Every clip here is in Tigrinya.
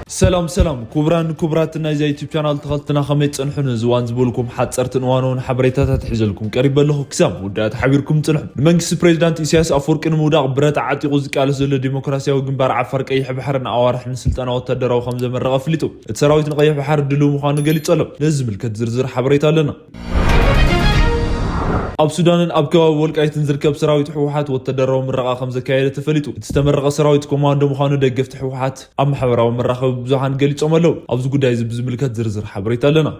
ሰላም ሰላም ክቡራን ክቡራት ናይዛ ዩቲብ ቻናል ተኸልትና ከመይ ጸንሑ? ንዝዋን ዝበልኩም ሓጸርትን እዋናውን ሓበሬታታት ሒዘልኩም ቀሪበ ኣለኹ። ክሳብ መወዳእታ ሓቢርኩም ጽንሑ። ንመንግስቲ ፕሬዚዳንት ኢሳያስ ኣፈወርቂ ንምውዳቕ ብረት ዓጢቑ ዝቃለስ ዘሎ ዲሞክራሲያዊ ግንባር ዓፋር ቀይሕ ባሕሪ ንኣዋርሕ ንስልጠና ወታደራዊ ከም ዘመረቐ ኣፍሊጡ። እቲ ሰራዊት ንቀይሕ ባሕሪ ድሉው ምዃኑ ገሊጹ ኣሎ። ነዚ ዝምልከት ዝርዝር ሓበሬታ ኣለና። ኣብ ሱዳንን ኣብ ከባቢ ወልቃይትን ዝርከብ ሰራዊት ህወሓት ወታደራዊ ምረቓ ከም ዘካየደ ተፈሊጡ። እቲ ዝተመረቐ ሰራዊት ኮማንዶ ምዃኑ ደገፍቲ ህወሓት ኣብ ማሕበራዊ መራኸቢ ብዙሃን ገሊጾም ኣለዉ። ኣብዚ ጉዳይ እዚ ብዝምልከት ዝርዝር ሓበሬታ ኣለና።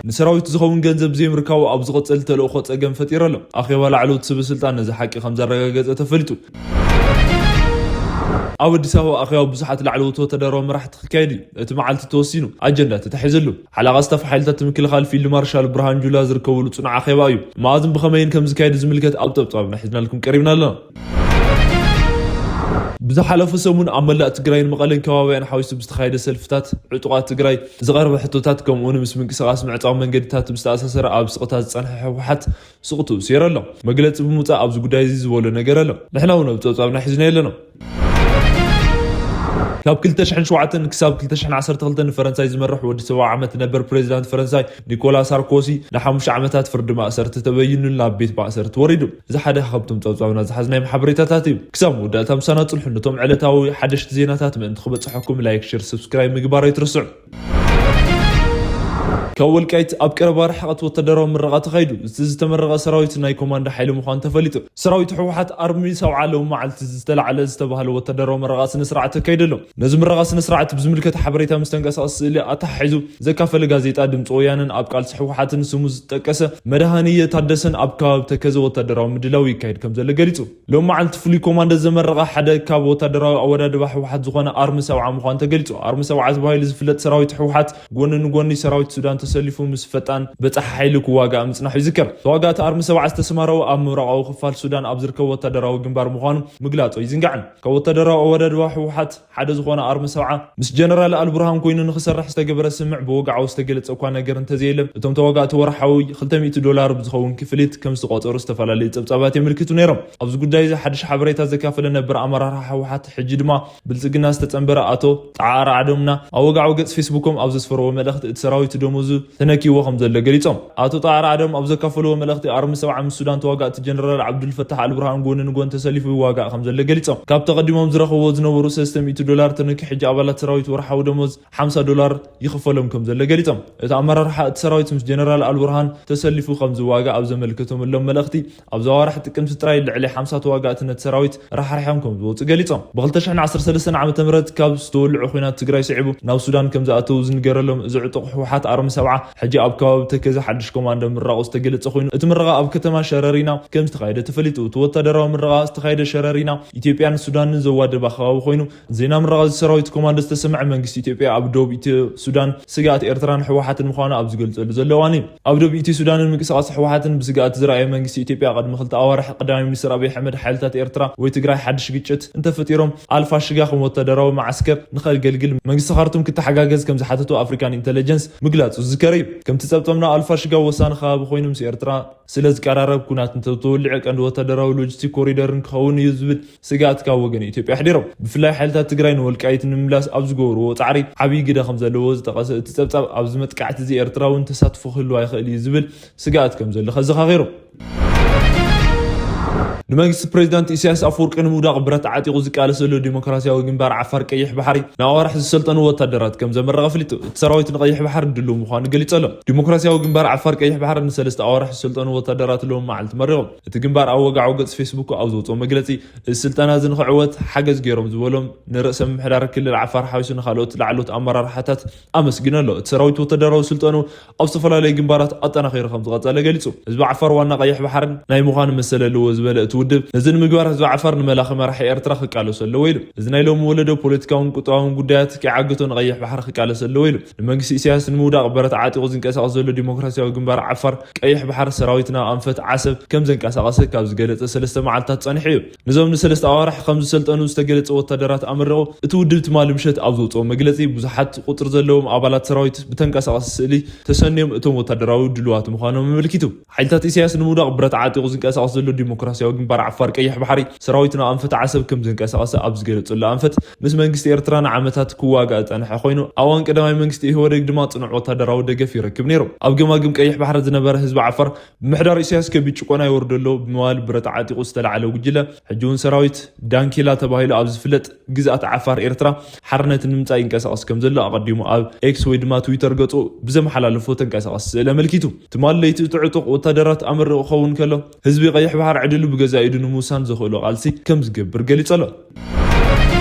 ንሰራዊት ዝኸውን ገንዘብ ዘይምርካቡ ኣብ ዝቐጸል ተልእኾ ጸገም ፈጢሩ ኣሎ። ኣኼባ ላዕለዎት ሰበ ስልጣን ነዚ ሓቂ ከም ዘረጋገጸ ተፈሊጡ። ኣብ ኣዲስ ኣበባ ኣኼባ ብዙሓት ላዕለዎት ወታደራዊ መራሕቲ ክካየድ እዩ። እቲ መዓልቲ ተወሲኑ፣ ኣጀንዳ ተታሒዘሉ። ሓላቓ ስታፍ ሓይልታት ምክልኻል ፊልድ ማርሻል ብርሃን ጁላ ዝርከብሉ ጽኑዕ ኣኼባ እዩ። መኣዝን ብኸመይን ከም ዝካየድ ዝምልከት ኣብ ጸብጻብና ሒዝናልኩም ቀሪብና ኣለና። ብዝሓለፈ ሰሙን ኣብ መላእ ትግራይን መቐለን ከባቢያን ሓዊሱ ብዝተኻየደ ሰልፍታት ዕጡቓት ትግራይ ዝቐረበ ሕቶታት ከምኡውን ምስ ምንቅስቓስ ምዕጻው መንገድታት ብዝተኣሳሰረ ኣብ ስቕታ ዝጸንሐ ህወሓት ስቕትኡ ሰይሩ ኣሎ። መግለጺ ብምውጻእ ኣብዚ ጉዳይ እዚ ዝበሎ ነገር ኣሎ። ንሕና እውን ኣብ ጸብጻብና ሒዝና ኣለና። ካብ ክልተ ሽሕን ሸውዓተን ክሳብ ክልተ ሽሕን ዓሰርተ ክልተን ንፈረንሳይ ዝመርሕ ወዲ ሰብዓ ዓመት ነበር ፕሬዚዳንት ፈረንሳይ ኒኮላ ሳርኮሲ ንሓሙሽተ ዓመታት ፍርዲ ማእሰርቲ ተበይኑሉ ናብ ቤት ማእሰርቲ ወሪዱ። እዚ ሓደ ካብቶም ጸብጻብና ዝሓዝናዮም ሓበሬታታት እዩ። ክሳብ መወዳእታ ምሳና ጽንሑ። ነቶም ዕለታዊ ሓደሽቲ ዜናታት ምእንቲ ክበጽሐኩም ላይክ፣ ሼር፣ ሰብስክራይብ ምግባር ኣይትረስዑ። ካብ ወልቃይት ኣብ ቀረባ ርሕቐት ወታደራዊ ምረቓ ተኻይዱ። እቲ ዝተመረቐ ሰራዊት ናይ ኮማንዶ ሓይሊ ምዃኑ ተፈሊጡ። ሰራዊት ህወሓት ኣርሚ ሰብዓ ሎም መዓልቲ ዝተላዕለ ዝተባህለ ወታደራዊ ምረቓ ስነ ስርዓት ተካይደሎም። ነዚ ምረቓ ስነ ስርዓት ብዝምልከት ሓበሬታ ምስ ተንቀሳቐሲ ስእሊ ኣተሓሒዙ ዘካፈለ ጋዜጣ ድምፂ ወያነን ኣብ ቃልሲ ህወሓትን ስሙ ዝጠቀሰ መድሃንየ ታደሰን ኣብ ከባቢ ተከዘ ወታደራዊ ምድላው ይካየድ ከም ዘሎ ገሊጹ። ሎም መዓልቲ ፍሉይ ኮማንዶ ዘመረቐ ሓደ ካብ ወታደራዊ ኣወዳድባ ህወሓት ዝኾነ ኣርሚ ሰብዓ ምዃኑ ተገሊጹ። ኣርሚ ሰብዓ ተባሂሉ ዝፍለጥ ሰራዊት ህወሓት ጎኒ ንጎኒ ሰራዊት ሱዳን ተሰሊፉ ምስ ፈጣን በጻሒ ሓይሊ ክዋጋእ ምጽናሑ ይዝከር። ተዋጋእቲ ኣርሚ ሰብዓ ዝተሰማረዉ ኣብ ምብራቓዊ ክፋል ሱዳን ኣብ ዝርከብ ወታደራዊ ግንባር ምዃኑ ምግላጹ ኣይዝንጋዕን። ካብ ወታደራዊ ኣወዳድባ ህወሓት ሓደ ዝኾነ ኣርሚ ሰብዓ ምስ ጀነራል ኣልቡርሃን ኮይኑ ንክሰርሕ ዝተገበረ ስምምዕ ብወግዓዊ ዝተገለጸ እኳ ነገር እንተዘየለ፣ እቶም ተዋጋእቲ ወርሓዊ ክልተ ሚእቲ ዶላር ብዝኸውን ክፍሊት ከም ዝተቆጸሩ ዝተፈላለዩ ጸብጻባት የመልክቱ ነይሮም። ኣብዚ ጉዳይ እዚ ሓድሽ ሓበሬታ ዘካፈለ ነበር ኣመራርሓ ህወሓት፣ ሕጂ ድማ ብልጽግና ዝተጸንበረ ኣቶ ጣዓ ረዓዶምና ኣብ ወግዓዊ ገጽ ፌስቡኮም ኣብ ዘስፈርዎ መልእኽቲ እቲ ሰራዊት ደሞዙ ተነኪዎ ከም ዘሎ ገሊጾም። ኣቶ ጣዓ ረዓዶም ኣብ ዘካፈልዎ መልእኽቲ ኣርሚ ሰብዓ ምስ ሱዳን ተዋጋእቲ ጀነራል ዓብዱልፈታሕ ኣልቡርሃን ጎኒ ንጎን ተሰሊፉ ይዋጋእ ከም ዘሎ ገሊጾም። ካብ ተቐዲሞም ዝረኽብዎ ዝነበሩ ሰለስተ ሚእቲ ዶላር ተነኪ ሕጂ ኣባላት ሰራዊት ወርሓዊ ደሞዝ ሓምሳ ዶላር ይኽፈሎም ከም ዘሎ ገሊጾም። እቲ ኣመራርሓ እቲ ሰራዊት ምስ ጀነራል ኣልቡርሃን ተሰሊፉ ከም ዝዋጋእ ኣብ ዘመልከተምሎም መልእኽቲ፣ ኣብዚ ኣዋርሕ ጥቅምቲ ጥራይ ልዕሊ ሓምሳ ተዋጋእቲ ነቲ ሰራዊት ራሕሪሖም ከም ዝወጹ ገሊጾም። ብ ክልተ ሽሕን ዓሰርተ ሰለስተን ዓመተ ምህረት ካብ ዝተወልዑ ኲናት ትግራይ ስዒቡ ናብ ሱዳን ከም ዝኣተዉ ዝንገረሎም እዚ ዕጡቕ ህወሓት ኣርሚ ሰብዓ፣ ሕጂ ኣብ ከባቢ ተከዘ ሓድሽ ኮማንዶ ምራቑ ዝተገለጸ ኮይኑ፣ እቲ ምረቓ ኣብ ከተማ ሸረሪና ከም ዝተኻየደ ተፈሊጡ። እቲ ወታደራዊ ምረቓ ዝተኻየደ ሸረሪና ኢትዮጵያን ሱዳንን ዘዋደባ ከባቢ ኮይኑ፣ ዜና ምረቓ እዚ ሰራዊት ኮማንዶ ዝተሰምዐ መንግስቲ ኢትዮጵያ ኣብ ደቡብ ኢትዮ ሱዳን ስግኣት ኤርትራን ህወሓትን ምዃኑ ኣብ ዝገልጸሉ ዘሎ እዋን እዩ። ኣብ ደቡብ ኢትዮ ሱዳንን ምንቅስቓስ ህወሓትን ብስግኣት ዝረኣየ መንግስቲ ኢትዮጵያ፣ ቅድሚ ክልተ ኣዋርሕ ቀዳማይ ሚኒስትር ኣብይ ኣሕመድ ሓይልታት ኤርትራ ወይ ትግራይ ሓድሽ ግጭት እንተፈጢሮም ኣልፋሽጋ ከም ወታደራዊ መዓስከር ንኸገልግል መንግስቲ ካርቱም ክተሓጋገዝ ከም ዝሓተቱ ኣፍሪካን ኢንተለጀንስ ምግላጹ ዝዝከር እዩ። ከምቲ ጸብጸብና፣ ኣልፋሽጋ ወሳኒ ከባቢ ኮይኑ ምስ ኤርትራ ስለ ዝቀራረብ፣ ኩናት እንተተወሊዑ ቀንዲ ወታደራዊ ሎጂስቲክ ኮሪደርን ክኸውን እዩ ዝብል ስግኣት ካብ ወገን ኢትዮጵያ ኣሕዲሮም። ብፍላይ ሓይልታት ትግራይ ንወልቃይት ንምምላስ ኣብ ዝገብርዎ ጻዕሪ ዓብዪ ግደ ከም ዘለዎ ዝጠቐሰ እቲ ጸብጻብ፣ ኣብዚ መጥቃዕቲ እዚ ኤርትራ እውን ተሳትፎ ክህልዋ ይኽእል እዩ ዝብል ስግኣት ከም ዘሎ ከዘኻኺሩ። ንመንግስቲ ፕሬዚዳንት ኢሳያስ ኣፈወርቂ ንምውዳቕ ብረት ዓጢቑ ዝቃለስ ዘሎ ዲሞክራሲያዊ ግንባር ዓፋር ቀይሕ ባሕሪ ንኣዋርሕ ዝሰልጠኑ ወታደራት ከም ዘመረቐ ኣፍሊጡ። እቲ ሰራዊት ንቀይሕ ባሕሪ ድሉው ምዃኑ ገሊጹ ኣሎ። ዲሞክራሲያዊ ግንባር ዓፋር ቀይሕ ባሕሪ ንሰለስተ ኣዋርሕ ዝሰልጠኑ ወታደራት ሎም መዓልቲ መሪቖም። እቲ ግንባር ኣብ ወግዓዊ ገጽ ፌስቡክ ኣብ ዘውጽኦ መግለጺ፣ እዚ ስልጠና እዚ ንኽዕወት ሓገዝ ገይሮም ዝበሎም ንርእሰ ምምሕዳር ክልል ዓፋር ሓዊሱ ንኻልኦት ላዕለዎት ኣመራርሓታት ኣመስጊኑ ኣሎ። እቲ ሰራዊት ወታደራዊ ስልጠኑ ኣብ ዝተፈላለዩ ግንባራት ኣጠናኺሩ ከም ዝቐጸለ ገሊጹ። ህዝቢ ዓፋር ዋና ቀይሕ ባሕርን ናይ ምዃን መሰል ኣለዎ ዝበለ እቲ ውድብ፣ ነዚ ንምግባር ህዝቢ ዓፋር ንመላኺ መራሒ ኤርትራ ክቃለሶ ኣለዎ ኢሉ። እዚ ናይ ሎሚ ወለዶ ፖለቲካውን ቁጠባውን ጉዳያት ከይዓግቶ ንቀይሕ ባሕሪ ክቃለስ ኣለዎ ኢሉ። ንመንግስቲ ኢሳያስ ንምውዳቕ በረት ዓጢቑ ዝንቀሳቐስ ዘሎ ዲሞክራሲያዊ ግንባር ዓፋር ቀይሕ ባሕሪ ሰራዊት ናብ ኣንፈት ዓሰብ ከም ዘንቀሳቐሰ ካብ ዝገለጸ ሰለስተ መዓልታት ጸኒሑ እዩ። ነዞም ንሰለስተ ኣዋርሕ ከም ዝሰልጠኑ ዝተገለጸ ወታደራት ኣመሪቑ፣ እቲ ውድብ ትማሊ ምሸት ኣብ ዘውጽኦ መግለጺ፣ ብዙሓት ቁጽሪ ዘለዎም ኣባላት ሰራዊት ብተንቀሳቐሲ ስእሊ ተሰንዮም እቶም ወታደራዊ ድሉዋት ምዃኖም ኣመልኪቱ። ሓይልታት ኢሳያስ ንምውዳቕ ብረት ዓጢቑ ዝንቀሳቐስ ዘሎ ዲሞክራሲያዊ ግንባር ዓፋር ቀይሕ ባሕሪ ሰራዊት ናብ ኣንፈት ዓሰብ ከም ዝንቀሳቐሰ ኣብ ዝገለጸሉ ኣንፈት፣ ምስ መንግስቲ ኤርትራ ንዓመታት ክዋጋእ ዝጸንሐ ኮይኑ፣ ኣብ እዋን ቀዳማይ መንግስቲ ኢህወደግ ድማ ጽኑዕ ወታደራዊ ደገፍ ይረክብ ነይሩ። ኣብ ገማግም ቀይሕ ባሕሪ ዝነበረ ህዝቢ ዓፋር ብምሕዳር ኢሳያስ ከቢድ ጭቆና ይወርዶ ኣሎ ብምባል ብረት ዓጢቑ ዝተላዕለ ጉጅለ፣ ሕጂ እውን ሰራዊት ዳንኬላ ተባሂሉ ኣብ ዝፍለጥ ግዝኣት ዓፋር ኤርትራ ሓርነት ንምምጻእ ይንቀሳቐስ ከም ዘሎ ኣቐዲሙ ኣብ ኤክስ ወይ ድማ ትዊተር ገጹ ብዘመሓላለፎ ተንቀሳቐሲ ስእሊ ኣመልኪቱ። ትማሊ ለይቲ እቲ ዕጡቕ ወታደራት ኣመሪቑ ክኸውን ከሎ፣ ህዝቢ ቀይሕ ባሕሪ ዕድሉ ብገዛእ ኢዱ ንምውሳን ዘኽእሎ ቃልሲ ከም ዝገብር ገሊጹ ኣሎ።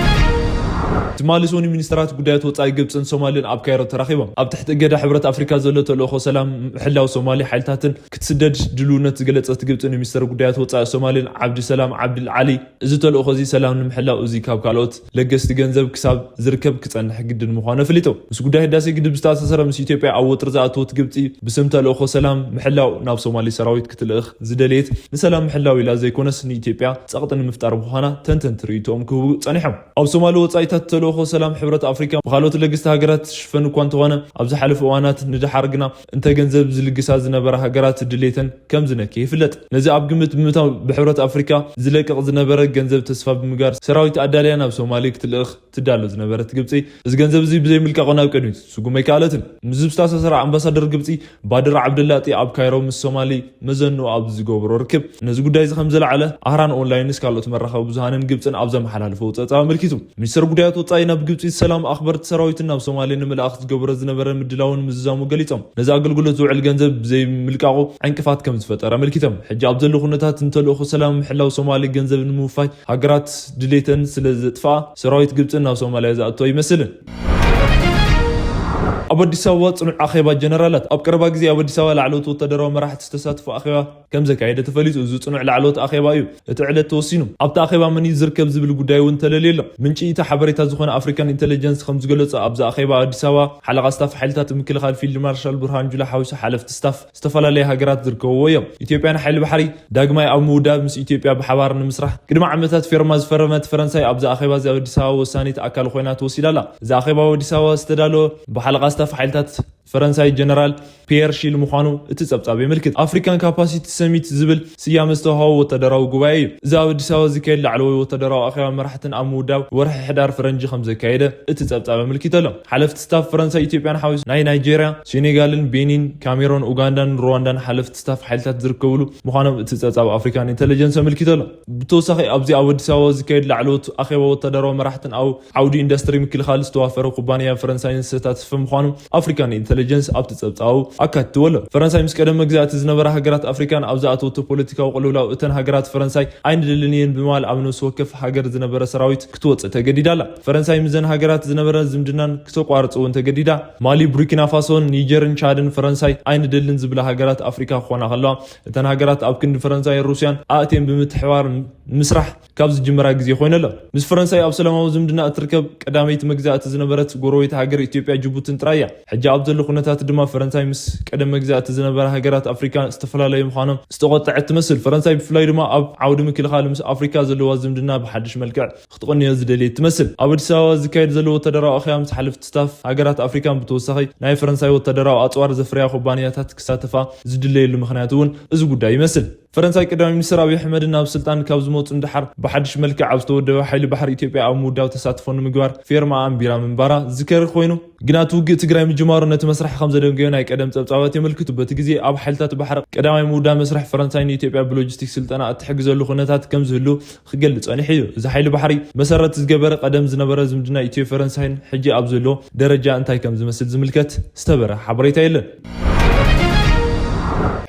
ትማሊ ሰኑይ ሚኒስተራት ጉዳያት ወጻኢ ግብጽን ሶማልን ኣብ ካይሮ ተራኺቦም። ኣብ ትሕቲ እገዳ ሕብረት ኣፍሪካ ዘሎ ተልእኾ ሰላም ምሕላው ሶማሊ ሓይልታትን ክትስደድ ድልውነት ዝገለጸት ግብጽ፣ ንሚኒስተር ጉዳያት ወጻኢ ሶማልን ዓብዲ ሰላም ዓብድል ዓሊ፣ እዚ ተልእኾ እዚ ሰላም ንምሕላው እዚ ካብ ካልኦት ለገስቲ ገንዘብ ክሳብ ዝርከብ ክጸንሕ ግድን ምዃኑ ኣፍሊጡ። ምስ ጉዳይ ህዳሴ ግድብ ዝተኣሳሰረ ምስ ኢትዮጵያ ኣብ ወጥሪ ዝኣተወት ግብጺ፣ ብስም ተልእኾ ሰላም ምሕላው ናብ ሶማሊ ሰራዊት ክትልእኽ ዝደለየት ንሰላም ምሕላው ኢላ ዘይኮነስ ንኢትዮጵያ ጸቕጢ ንምፍጣር ምዃና ተንተንቲ ርእይቶኦም ክህቡ ጸኒሖም። ኣብ ሶማሊ ወጻኢታት ተልእኾ ሰላም ሕብረት ኣፍሪካ ብካልኦት ለገስቲ ሃገራት ትሽፈን እኳ እንተኾነ፣ ኣብ ዝሓለፈ እዋናት ንደሓር ግና እንተ ገንዘብ ዝልግሳ ዝነበራ ሃገራት ድሌተን ከም ዝነከ ይፍለጥ። ነዚ ኣብ ግምት ብምእታው ብሕብረት ኣፍሪካ ዝለቅቕ ዝነበረ ገንዘብ ተስፋ ብምግባር ሰራዊት ኣዳልያ ናብ ሶማሊ ክትልእኽ ትዳሎ ዝነበረት ግብጺ፣ እዚ ገንዘብ እዚ ብዘይምልቃቑ ናብ ቅድሚት ትስጉም ኣይከኣለትን። ምስዚ ዝተኣሳሰረ ኣምባሳደር ግብጺ ባድር ዓብደላጢ ኣብ ካይሮ ምስ ሶማሊ መዘንኡ ኣብ ዝገብሮ ርክብ ነዚ ጉዳይ እዚ ከም ዘለዓለ ኣህራን ኦንላይንስ ካልኦት መራኸቢ ብዙሃንን ግብጽን ኣብ ዘመሓላለፈ ውጸጻ ኣመልኪቱ። ሚኒስተር ጉዳያት ወጻኢ ናብ ግብጺ ሰላም ኣኽበርቲ ሰራዊትን ናብ ሶማሌ ንምልኣኽ ዝገብሮ ዝነበረ ምድላውን ምዝዛሙ ገሊጾም። ነዚ ኣገልግሎት ዝውዕል ገንዘብ ብዘይምልቃቑ ዕንቅፋት ከም ዝፈጠረ ኣመልኪቶም። ሕጂ ኣብ ዘሎ ኩነታት ንተልእኾ ሰላም ምሕላው ሶማሌ ገንዘብ ንምውፋይ ሃገራት ድሌተን ስለ ዘጥፍኣ ሰራዊት ግብጽ ናብ ሶማልያ ዝኣቶ ይመስልን። ኣብ ኣዲስ ኣበባ ጽኑዕ ኣኼባ ጀነራላት። ኣብ ቀረባ ግዜ ኣብ ኣዲስ ኣበባ ላዕለዎት ወታደራዊ መራሕቲ ዝተሳትፎ ኣኼባ ከም ዘካየደ ተፈሊጡ። እዚ ጽኑዕ ላዕለዎት ኣኼባ እዩ እቲ ዕለት ተወሲኑ። ኣብቲ ኣኼባ መን እዩ ዝርከብ ዝብል ጉዳይ እውን ተለልዩ ኣሎ። ምንጪ እቲ ሓበሬታ ዝኾነ ኣፍሪካን ኢንተለጀንስ ከም ዝገለጾ፣ ኣብዚ ኣኼባ ኣዲስ ኣበባ ሓለቓ ስታፍ ሓይልታት ምክልኻል ፊልድ ማርሻል ብርሃኑ ጁላ ሓዊሱ ሓለፍቲ ስታፍ ዝተፈላለያ ሃገራት ዝርከብዎ እዮም። ኢትዮጵያን ሓይሊ ባሕሪ ዳግማይ ኣብ ምውዳብ ምስ ኢትዮጵያ ብሓባር ንምስራሕ ቅድሚ ዓመታት ፌርማ ዝፈረመት ፈረንሳይ ኣብዚ ኣኼባ እዚ ኣብ ኣዲስ ኣበባ ወሳኒት ኣካል ኮይና ተወሲዳ ኣላ። እዚ ኣኼባ ኣብ ኣዲስ ኣበባ ዝተዳለወ ብሓለቓ ስታፍ ሓይልታት ፈረንሳይ ጀነራል ፒየር ሺል ምዃኑ እቲ ጸብጻብ የመልክት። ኣፍሪካን ካፓሲቲ ሰሚት ዝብል ስያመ ዝተዋህቦ ወታደራዊ ጉባኤ እዩ። እዚ ኣብ ኣዲስ ኣበባ ዝካየድ ላዕለዋይ ወታደራዊ ኣኼባ መራሕትን ኣብ ምውዳብ ወርሒ ሕዳር ፈረንጂ ከም ዘካየደ እቲ ጸብጻብ ኣመልኪቱ ኣሎ። ሓለፍቲ ስታፍ ፈረንሳይ ኢትዮጵያን ሓዊሱ ናይ ናይጄርያ፣ ሴኔጋልን፣ ቤኒን፣ ካሜሮን፣ ኡጋንዳን ሩዋንዳን ሓለፍቲ ስታፍ ሓይልታት ዝርከብሉ ምዃኖም እቲ ጸብጻብ ኣፍሪካን ኢንተለጀንስ ኣመልኪቱ ኣሎ። ብተወሳኺ ኣብዚ ኣብ ኣዲስ ኣበባ ዝካየድ ላዕለዎት ኣኼባ ወታደራዊ መራሕትን ኣብ ዓውዲ ኢንዱስትሪ ምክልኻል ዝተዋፈረ ኩባንያ ፈረንሳይን ዝተሳተፈ ምዃኑ ኣፍሪካን ኢንተለጀንስ ኣብቲ ጸብጻቡ ኣካቲትዎ ኣሎ። ፈረንሳይ ምስ ቀደም መግዛእቲ ዝነበራ ሃገራት ኣፍሪካን ኣብ ዝኣተወቶ ፖለቲካዊ ቅልውላው እተን ሃገራት ፈረንሳይ ኣይንደልን እየን ብምባል ኣብ ነፍሲ ወከፍ ሃገር ዝነበረ ሰራዊት ክትወጽእ ተገዲዳ ኣላ። ፈረንሳይ ምስዘን ሃገራት ዝነበረ ዝምድናን ክተቋርጽ እውን ተገዲዳ። ማሊ፣ ቡርኪና ፋሶን፣ ኒጀርን ቻድን ፈረንሳይ ኣይንደልን ዝብላ ሃገራት ኣፍሪካ ክኾና ከለዋ፣ እተን ሃገራት ኣብ ክንዲ ፈረንሳይን ሩስያን ኣእትየን ብምትሕባር ምስራሕ ካብ ዝጅምራ ግዜ ኮይኑ ኣሎ። ምስ ፈረንሳይ ኣብ ሰላማዊ ዝምድና እትርከብ ቀዳመይቲ መግዛእቲ ዝነበረት ጎረቤት ሃገር ኢትዮጵያ ጅቡትን ጥራይ እያ። ሕጂ ኣብ ዘሎ ኩነታት ድማ ፈረንሳይ ምስ ቀደም መግዛእቲ ዝነበራ ሃገራት ኣፍሪካ ዝተፈላለዩ ምዃኖም ዝተቖጠዐት ትመስል። ፈረንሳይ ብፍላይ ድማ ኣብ ዓውዲ ምክልኻል ምስ ኣፍሪካ ዘለዋ ዝምድና ብሓድሽ መልክዕ ክትቕንዮ ዝደልየት ትመስል። ኣብ ኣዲስ ኣበባ ዝካየድ ዘሎ ወታደራዊ ኣኼባ ምስ ሓለፍቲ ስታፍ ሃገራት ኣፍሪካን ብተወሳኺ ናይ ፈረንሳይ ወታደራዊ ኣፅዋር ዘፍርያ ኩባንያታት ክሳተፋ ዝድለየሉ ምኽንያት እውን እዚ ጉዳይ ይመስል። ፈረንሳይ ቀዳማይ ሚኒስትር ኣብይ ኣሕመድ ናብ ስልጣን ካብ ዝመፁ ንደሓር ብሓድሽ መልክዕ ኣብ ዝተወደበ ሓይሊ ባሕሪ ኢትዮጵያ ኣብ ምውዳብ ተሳትፎ ንምግባር ፌርማ ኣንቢራ ምንባራ ዝከሪ ኮይኑ፣ ግና እቲ ውግእ ትግራይ ምጅማሩ ነቲ መስርሕ ከም ዘደንገዮ ናይ ቀደም ጸብጻባት የመልክቱ። በቲ ግዜ ኣብ ሓይልታት ባሕሪ ቀዳማይ ምውዳብ መስርሕ ፈረንሳይ ንኢትዮጵያ ብሎጂስቲክስ ስልጠና እትሕግዘሉ ኩነታት ከም ዝህሉ ክገልጽ ጸኒሑ እዩ። እዚ ሓይሊ ባሕሪ መሰረት ዝገበረ ቀደም ዝነበረ ዝምድና ኢትዮ ፈረንሳይን ሕጂ ኣብ ዘሎ ደረጃ እንታይ ከም ዝመስል ዝምልከት ዝተበረ ሓበሬታ የለን።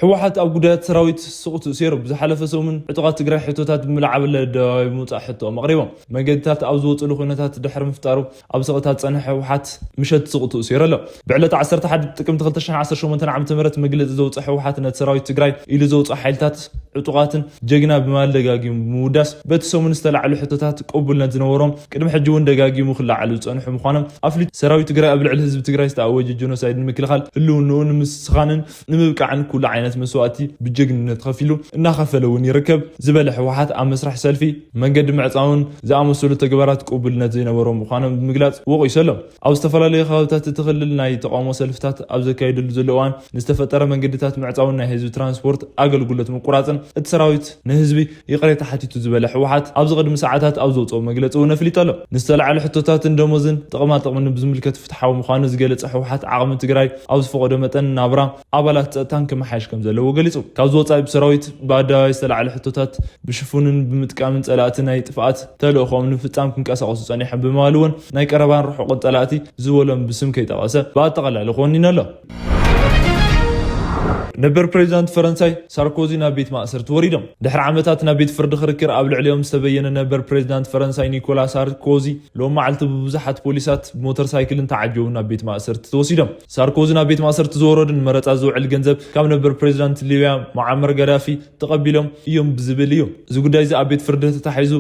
ህወሓት ኣብ ጉዳያት ሰራዊት ስቕ ትእሲሩ። ብዝሓለፈ ሰሙን ዕጡቓት ትግራይ ሕቶታት ብምልዓበለ ኣደባባይ ብምውጻእ ሕቶኦም ኣቕሪቦም። መንገድታት ኣብ ዝወፅሉ ኩነታት ድሕሪ ምፍጣሩ ኣብ ስቕታ ዝፀንሐ ህወሓት ምሸት ስቕ ትእሲሩ ኣሎ። ብዕለት ዓሰርተ ሓደ ጥቅምቲ ክልተ ሽሕን ዓሰርተ ሸሞንተን ዓመተ ምህረት መግለፂ ዘውፅአ ህወሓት ነቲ ሰራዊት ትግራይ ኢሉ ዘውፅኦ ሓይልታት ዕጡቓትን ጀግና ብምባል ደጋጊሙ ብምውዳስ በቲ ሰሙን ዝተላዕሉ ሕቶታት ቅቡልነት ዝነበሮም ቅድሚ ሕጂ እውን ደጋጊሙ ክለዓሉ ዝፀንሑ ምዃኖም ኣፍሊጡ። ሰራዊት ትግራይ ኣብ ልዕሊ ህዝቢ ትግራይ ዝተኣወጀ ጀኖሳይድ ንምክልኻል ህልውንኡ ንምስኻንን ንምብቃዕን ኩሉ ዓይነት መስዋእቲ ብጀግንነት ከፊሉ እናኸፈለ እውን ይርከብ ዝበለ ህወሓት ኣብ መስርሕ ሰልፊ፣ መንገዲ ምዕፃውን ዝኣመሰሉ ተግባራት ቅቡልነት ዘይነበሮም ምዃኖም ብምግላፅ ወቒሱ ኣሎ። ኣብ ዝተፈላለዩ ከባብታት እቲ ክልል ናይ ተቃውሞ ሰልፍታት ኣብ ዘካየደሉ ዘሎ እዋን ንዝተፈጠረ መንገድታት ምዕፃውን ናይ ህዝቢ ትራንስፖርት ኣገልግሎት ምቁራፅን እቲ ሰራዊት ንህዝቢ ይቕሬታ ሓቲቱ ዝበለ ህወሓት ኣብዚ ቅድሚ ሰዓታት ኣብ ዘውፅኦ መግለፂ እውን ኣፍሊጡ ኣሎ። ንዝተላዕሉ ሕቶታትን ደሞዝን ጥቕማ ጥቕምን ብዝምልከት ፍትሓዊ ምዃኑ ዝገለፀ ህወሓት ዓቕሚ ትግራይ ኣብ ዝፈቐዶ መጠን ናብራ ኣባላት ፀጥታን ክመሓየሽ ከም ዘለዎ ገሊፁ። ካብዚ ወፃኢ ብሰራዊት ብኣደባባይ ዝተላዕሉ ሕቶታት ብሽፉንን ብምጥቃምን ፀላእቲ ናይ ጥፍኣት ተልእኾም ንምፍፃም ክንቀሳቐሱ ፀኒሖም ብምባል እውን ናይ ቀረባን ርሑቕን ፀላእቲ ዝበሎም ብስም ከይጠቐሰ ብኣጠቓላሊ ኮኒኑ ኣሎ። ነበር ፕሬዚዳንት ፈረንሳይ ሳርኮዚ ናብ ቤት ማእሰርቲ ወሪዶም። ድሕሪ ዓመታት ናብ ቤት ፍርዲ ክርክር ኣብ ልዕሊኦም ዝተበየነ ነበር ፕሬዚዳንት ፈረንሳይ ኒኮላ ሳርኮዚ ሎም መዓልቲ ብብዙሓት ፖሊሳት ብሞተር ሳይክልን ተዓጀቡ ናብ ቤት ማእሰርቲ ተወሲዶም። ሳርኮዚ ናብ ቤት ማእሰርቲ ዝወረዱ ንመረፃ ዝውዕል ገንዘብ ካብ ነበር ፕሬዚዳንት ሊብያ ሙዓመር ጋዳፊ ተቐቢሎም እዮም ብዝብል እዩ። እዚ ጉዳይ እዚ ኣብ ቤት ፍርዲ ተታሒዙ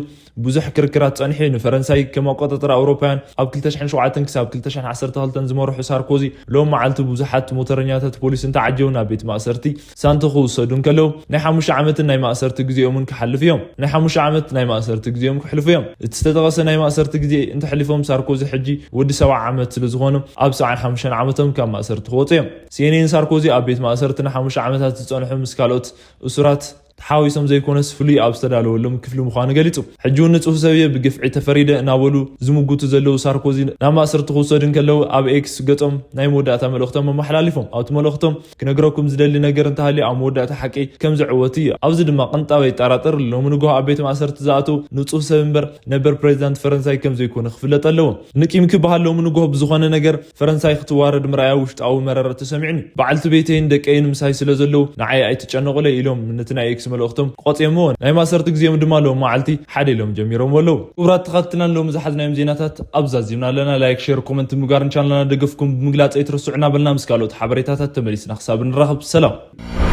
ብዙሕ ክርክራት ጸኒሑ እዩ። ንፈረንሳይ ከም ኣቆጻጽራ ኣውሮፓውያን ኣብ ክልተ ሽሕን ሸውዓተን ክሳብ ክልተ ሽሕን ዓሰርተ ክልተን ዝመርሑ ሳርኮዚ ሎም መዓልቲ ብዙሓት ሞተረኛታት ፖሊስ እንተዓጀቡ ናብ ቤት ማእሰርቲ ሳንቶ ክውሰዱ እንከለዉ ናይ ሓሙሽተ ዓመትን ናይ ማእሰርቲ ግዜኦምን ክሓልፍ እዮም። ናይ ሓሙሽተ ዓመት ናይ ማእሰርቲ ግዜኦም ክሕልፉ እዮም። እቲ ዝተጠቐሰ ናይ ማእሰርቲ ግዜ እንተሕሊፎም ሳርኮዚ ሕጂ ወዲ ሰብዓ ዓመት ስለ ዝኾኑ ኣብ ሰብዓን ሓሙሽተን ዓመቶም ካብ ማእሰርቲ ክወፁ እዮም። ሲኤንኤን ሳርኮዚ ኣብ ቤት ማእሰርቲ ንሓሙሽተ ዓመታት ዝጸንሑ ምስ ካልኦት እሱራት ተሓዊሶም ዘይኮነስ ፍሉይ ኣብ ዝተዳለወሎም ክፍሊ ምዃኑ ገሊጹ። ሕጂ እውን ንጹህ ሰብ እየ ብግፍዒ ተፈሪደ እናበሉ ዝምጉቱ ዘለዉ ሳርኮዚ ናብ ማእሰርቲ ክውሰዱ እንከለዉ ኣብ ኤክስ ገጾም ናይ መወዳእታ መልእኽቶም ኣመሓላሊፎም። ኣብቲ መልእኽቶም ክነግረኩም ዝደሊ ነገር እንተሃልዩ ኣብ መወዳእታ ሓቂ ከም ዝዕወት እዩ። ኣብዚ ድማ ቅንጣብ ኣይጠራጠር። ሎሚ ንግሆ ኣብ ቤት ማእሰርቲ ዝኣተው ንጹህ ሰብ እምበር ነበር ፕሬዚዳንት ፈረንሳይ ከም ዘይኮነ ክፍለጥ ኣለዎ። ንቂም ክበሃል ሎሚ ንግሆ ብዝኾነ ነገር ፈረንሳይ ክትዋረድ ምርኣያ ውሽጣዊ መረረ ተሰሚዑኒ። በዓልቲ ቤተይን ደቀይን ምሳይ ስለ ዘለዉ ንዓይ ኣይትጨነቑለይ ኢሎም ነቲ ናይ ኤክስ መልእኽቶም ቆጽዮምዎ። ናይ ማእሰርቲ ግዜኦም ድማ ሎም መዓልቲ ሓደ ኢሎም ጀሚሮም ኣለዉ። ክቡራት ተኸትልናን ሎም ዝሓዝናዮም ዜናታት ኣብዛ ዚምና ኣለና። ላይክ፣ ሼር፣ ኮመንት ምግባርን ቻናልና ደገፍኩም ብምግላጽ ኣይትረስዑ እናበልና ምስ ካልኦት ሓበሬታታት ተመሊስና ክሳብ ንራኸብ ሰላም።